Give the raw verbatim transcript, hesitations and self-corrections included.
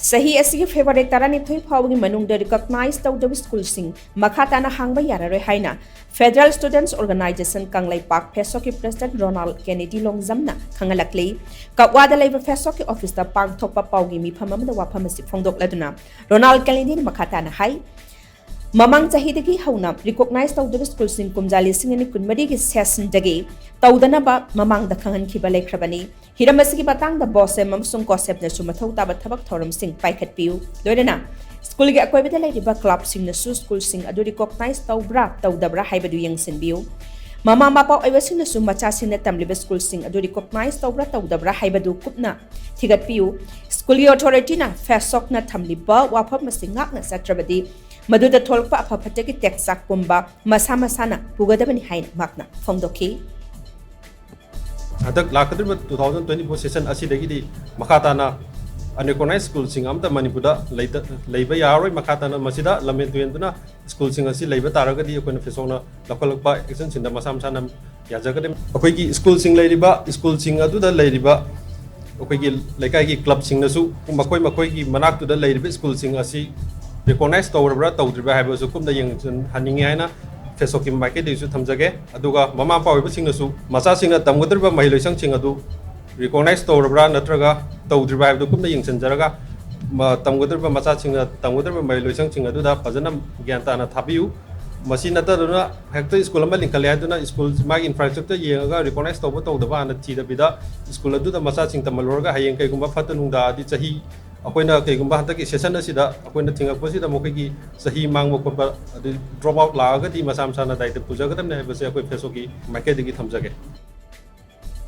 ꯆꯍꯤ ꯑꯁꯤꯒꯤ ꯐꯦꯕ꯭ꯔꯨꯋꯥꯔꯤ ꯇꯔꯥꯅꯤꯊꯣꯏ ꯐꯥꯎꯕꯒꯤ ꯃꯅꯨꯡꯗ ꯔꯤꯀꯣꯒꯅꯥꯏꯖ ꯇꯧꯗꯕ ꯁ꯭ꯀꯨꯜꯁꯤꯡ ꯃꯈꯥ ꯇꯥꯅ ꯍꯥꯡꯕ ꯌꯥꯔꯔꯣꯏ ꯍꯥꯏꯅ ꯐꯦꯗꯔꯦꯜ ꯁ꯭ꯇꯨꯗꯦꯟꯠꯁ ꯑꯣꯔꯒꯅꯥꯏꯖꯦꯁꯟ ꯀꯪꯂꯩꯄꯥꯛ, ꯐꯦꯁꯣꯛꯀꯤ ꯄ꯭ꯔꯦꯁꯤꯗꯦꯟꯠ ꯔꯣꯅꯥꯜꯗ ꯀꯦꯅꯦꯗꯤ ꯂꯣꯡꯖꯝꯅ ꯈꯪꯍꯜꯂꯛꯂꯤ꯫ ꯀꯛꯋꯥꯗ ꯂꯩꯕ ꯐꯦꯁꯣꯛꯀꯤ ꯑꯣꯐꯤꯁꯇ ꯄꯥꯡꯊꯣꯛꯄ ꯄꯥꯎꯒꯤ ꯃꯤꯐꯝ ꯑꯃꯗ ꯋꯥꯐꯝ ꯑꯁꯤ ꯐꯣꯡꯗꯣꯛꯂꯗꯨꯅ ꯔꯣꯅꯥꯜꯗ ꯀꯦꯅꯦꯗꯤꯅ ꯃꯈꯥ ꯇꯥꯅ ꯍꯥꯏ, ꯃꯃꯥꯡ ꯆꯍꯤꯗꯒꯤ ꯍꯧꯅ ꯔꯤꯀꯣꯒꯅꯥꯏꯖ ꯇꯧꯗꯕ ꯁ꯭ꯀꯨꯜꯁꯤꯡ ꯀꯨꯝꯖꯥ ꯂꯤꯁꯤꯡ ꯑꯅꯤ ꯀꯨꯟꯃꯔꯤꯒꯤ ꯁꯦꯁꯟꯗꯒꯤ ꯇꯧꯗꯅꯕ ꯃꯃꯥꯡꯗ ꯈꯪꯍꯟꯈꯤꯕ ꯂꯩꯈ꯭ꯔꯕꯅꯤ꯫ ꯍꯤꯔꯝ ꯑꯁꯤꯒꯤ ꯃꯇꯥꯡꯗ ꯕꯣꯁꯦꯝ ꯑꯃꯁꯨꯡ ꯀꯣꯁꯦꯞꯅꯁꯨ ꯃꯊꯧ ꯇꯥꯕ ꯊꯕꯛ ꯊꯧꯔꯝꯁꯤꯡ ꯄꯥꯏꯈꯠꯄꯤꯌꯨ꯫ ꯂꯣꯏꯅꯅ ꯁ꯭ꯀꯨꯜꯒꯤ ꯑꯀꯣꯏꯕꯗ ꯂꯩꯔꯤꯕ ꯀ꯭ꯂꯕꯁꯤꯡꯅꯁꯨ ꯁ꯭ꯀꯨꯜꯁꯤꯡ ꯑꯗꯨ ꯔꯤꯀꯣꯒꯅꯥꯏꯖ ꯇꯧꯕ꯭ꯔꯥ ꯇꯧꯗꯕ꯭ꯔꯥ ꯍꯥꯏꯕꯗꯨ ꯌꯦꯡꯁꯤꯟꯕꯤꯌꯨ꯫ ꯃꯃꯥ ꯃꯄꯥ ꯑꯣꯏꯕꯁꯤꯡꯅꯁꯨ ꯃꯆꯥꯁꯤꯡꯅ ꯇꯝꯂꯤꯕ ꯁ꯭ꯀꯨꯜꯁꯤꯡ ꯑꯗꯨ ꯔꯤꯀꯣꯒꯅꯥꯏꯖ ꯇꯧꯕ꯭ꯔꯥ ꯇꯧꯗꯕ꯭ꯔꯥ ꯍꯥꯏꯕꯗꯨ ꯀꯨꯞꯅ ꯊꯤꯒꯠꯄꯤꯌꯨ꯫ ꯁ꯭ꯀꯨꯜꯒꯤ ꯑꯣꯊꯣꯔꯤꯇꯤꯅ ꯐꯦꯁꯣꯛꯅ ꯊꯝꯂꯤꯕ ꯋꯥꯐꯝ ꯑꯁꯤ ꯉꯥꯛꯅ ꯆꯠꯇ꯭ꯔꯕꯗꯤ ꯃꯗꯨꯗ ꯊꯣꯛꯂꯛꯄ ꯑꯐ ꯐꯠꯇꯒꯤ ꯇꯦꯛꯆꯥꯛ ꯄꯨꯝꯕ ꯃꯁꯥ ꯃꯁꯥꯅ ꯄꯨꯒꯗꯕꯅꯤ ꯍꯥꯏꯅ ꯃꯍꯥꯛꯅ ꯐꯣꯡꯗꯣꯛꯈꯤ꯫ ꯍꯟꯗꯛ ꯂꯥꯛꯀꯗꯧꯔꯤꯕ two thousand twenty four session ꯑꯁꯤꯗꯒꯤꯗꯤ ꯃꯈꯥ ꯇꯥꯅ unrecognized ꯁ꯭ꯀꯨꯜꯁꯤꯡ ꯑꯃꯠꯇ ꯃꯅꯤꯄꯨꯔꯗ ꯂꯩꯇ- ꯂꯩꯕ ꯌꯥꯔꯔꯣꯏ꯫ ꯃꯈꯥ ꯇꯥꯅ ꯃꯁꯤꯗ ꯂꯝꯍꯦꯟ ꯇꯨꯍꯦꯟꯗꯨꯅ ꯁ꯭ꯀꯨꯜꯁꯤꯡ ꯑꯁꯤ ꯂꯩꯕ ꯇꯥꯔꯒꯗꯤ ꯑꯩꯈꯣꯏꯅ ꯐꯦꯁꯣꯛꯅ ꯂꯧꯈꯠꯂꯛꯄ ꯑꯦꯛꯁꯟꯁꯤꯡꯗ ꯃꯁꯥ ꯃꯁꯥꯅ ꯌꯥꯖꯒꯅꯤ꯫ ꯑꯩꯈꯣꯏꯒꯤ ꯁ꯭ꯀꯨꯜꯁꯤꯡ ꯂꯩꯔꯤꯕ ꯁ꯭ꯀꯨꯜꯁꯤꯡ ꯑꯗꯨꯗ ꯂꯩꯔꯤꯕ ꯑꯩꯈꯣꯏꯒꯤ ꯂꯩꯀꯥꯏꯒꯤ ꯀ꯭ꯂꯕꯁꯤꯡꯅꯁꯨ ꯃꯈꯣꯏ ꯃꯈꯣꯏꯒꯤ ꯃꯅꯥꯛꯇꯨꯗ ꯂꯩꯔꯤꯕ ꯁ꯭ꯀꯨꯜꯁꯤꯡ ꯑꯁꯤ ꯔꯤꯀꯣꯒꯅꯥꯏꯖ ꯇꯧꯔꯕ꯭ꯔꯥ ꯇꯧꯗ꯭ꯔꯤꯕ꯭ꯔꯥ ꯍꯥꯏꯕꯁꯨ ꯀꯨꯞꯅ ꯌꯦꯡꯁꯤꯟꯍꯟꯅꯤꯡꯉꯤ ꯍꯥꯏꯅ ꯐꯦꯁꯣꯛꯀꯤ ꯃꯥꯏꯀꯩꯗꯒꯤꯁꯨ ꯊꯝꯖꯒꯦ꯫ ꯑꯗꯨꯒ ꯃꯃꯥ ꯃꯄꯥ ꯑꯣꯏꯕꯁꯤꯡꯅꯁꯨ ꯃꯆꯥꯁꯤꯡꯅ ꯇꯝꯒꯗꯧꯔꯤꯕ ꯃꯍꯩ ꯂꯣꯏꯁꯪꯁꯤꯡ ꯑꯗꯨ ꯔꯤꯀꯣꯒꯅꯥꯏꯖ ꯇꯧꯔꯕ꯭ꯔꯥ ꯅꯠꯇ꯭ꯔꯒ ꯇꯧꯗ꯭ꯔꯤꯕ꯭ꯔꯥ ꯍꯥꯏꯕꯗꯨ ꯀꯨꯞꯅ ꯌꯦꯡꯁꯤꯟꯖꯔꯒ ꯃ- ꯇꯝꯒꯗꯧꯔꯤꯕ ꯃꯆꯥꯁꯤꯡꯅ ꯇꯝꯒꯗꯧꯔꯤꯕ ꯃꯍꯩ ꯂꯣꯏꯁꯪꯁꯤꯡ ꯑꯗꯨꯗ ꯐꯖꯅ ꯒ꯭ꯌꯥꯟ ꯇꯥꯅ ꯊꯥꯕꯤꯌꯨ꯫ ꯃꯁꯤ ꯅꯠꯇꯗꯨꯅ ꯍꯦꯛꯇ ꯁ꯭ꯀꯨꯜ ꯑꯃ ꯂꯤꯡꯈꯠꯂꯦ ꯍꯥꯏꯗꯨꯅ ꯁ꯭ꯀꯨꯜ ꯃꯥꯒꯤ ꯏꯟꯐ꯭ꯔꯥꯁ꯭ꯇ꯭ꯔꯛꯆꯔ ꯌꯦꯡꯉꯒ ꯔꯤꯀꯣꯒꯅꯥꯏꯖ ꯇꯧꯕ ꯇꯧꯗꯕ ꯍꯥꯟꯅ ꯊꯤꯗꯕꯤꯗ ꯁ꯭ꯀꯨꯜ ꯑꯗꯨꯗ ꯃꯆꯥꯁꯤꯡ ꯇꯝꯍꯜꯂꯨꯔꯒ ꯍꯌꯦꯡ ꯀꯩꯒꯨꯝꯕ ꯐꯠꯇ ꯅꯨꯡꯗ ꯑꯗꯤ ꯆꯍꯤ ꯑꯩꯈꯣꯏꯅ ꯀꯩꯒꯨꯝꯕ ꯍꯟꯗꯛꯀꯤ ꯁꯦꯁꯟ ꯑꯁꯤꯗ ꯑꯩꯈꯣꯏꯅ ꯊꯤꯡꯉꯛꯄꯁꯤꯗ ꯃꯈꯣꯏꯒꯤ ꯆꯍꯤ ꯃꯥꯡꯕ ꯈꯣꯠꯄ ꯑꯗꯩ ꯗ꯭ꯔꯣꯞ ꯑꯥꯎꯠ ꯂꯥꯛꯑꯒꯗꯤ ꯃꯁꯥ ꯃꯁꯥꯅ ꯗꯥꯏꯇ ꯄꯨꯖꯒꯗꯕꯅꯤ ꯍꯥꯏꯕꯁꯦ ꯑꯩꯈꯣꯏ ꯐꯦꯁꯣꯛꯀꯤ ꯃꯥꯏꯀꯩꯗꯒꯤ ꯊꯝꯖꯒꯦ꯫